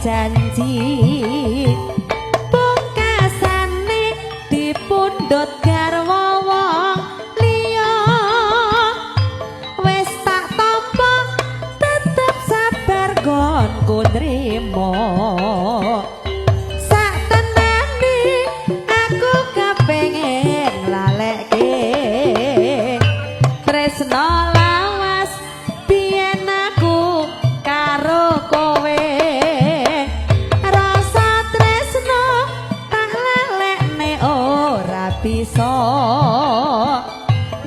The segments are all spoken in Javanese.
janji pungkasane dipundhut garwa wong liya wis tak tampa tetep sabar gonku nrimo sak tenane aku kepengin lalekke tresno lawas biyen aku karo kowe rasa tresno tak lalekne ora bisa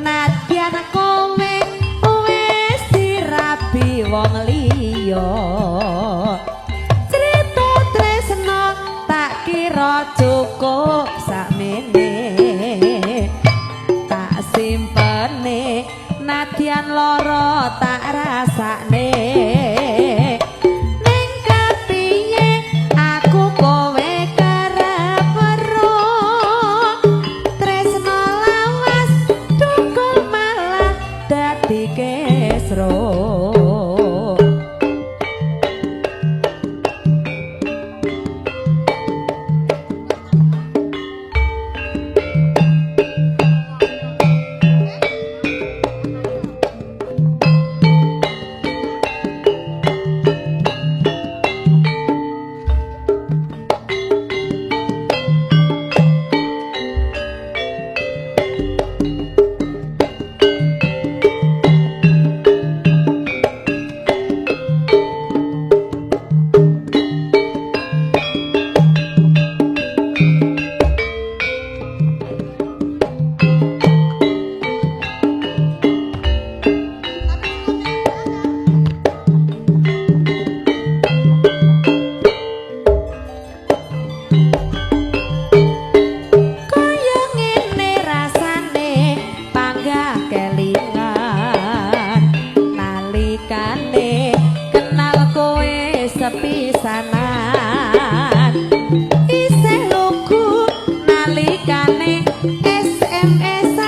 nadyan kowe wis dirabi wong liya crita tresno tak kira cukup sakmene tak simpene nadyan lara tak rasakne ning kepiye aku kowe kerep weruh tresno lawas dukul malah dadi kesro. Kaya ngene rasane panggah kelingan nalikane kenal kowe sepisanan isih lugu nalikane SMS-an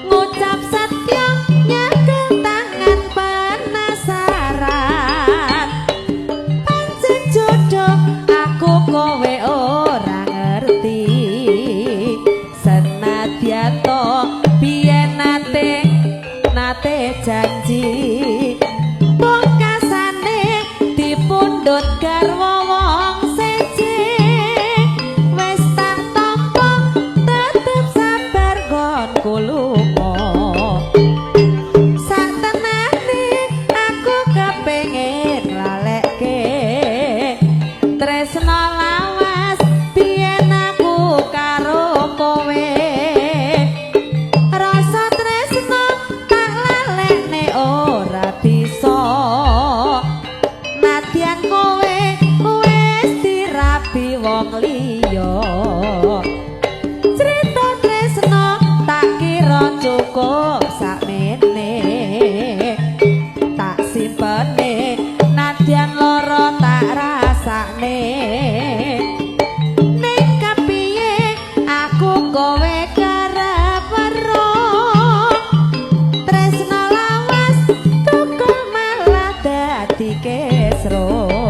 ngucap setya nyekel tangan penasaran pancen jodoh aku kowe ora ngerti senadyan to biyen nate nate janji pungkasane dipundhut garwa wong seje wis tak tampa tetep sabar nggonku lunga sak tenane aku kepengin lalekke tresno lawas biyen aku karo kowe rasa tresno tak lalekne ora bisa nadyan kowe wis dirabi wong liya crita tresno tak kira cukup sakmene tak simpene nadyan lara tak rasakne ning kepiye aku kowe kerep weruh tresno lawas tukul malah dadi kesro.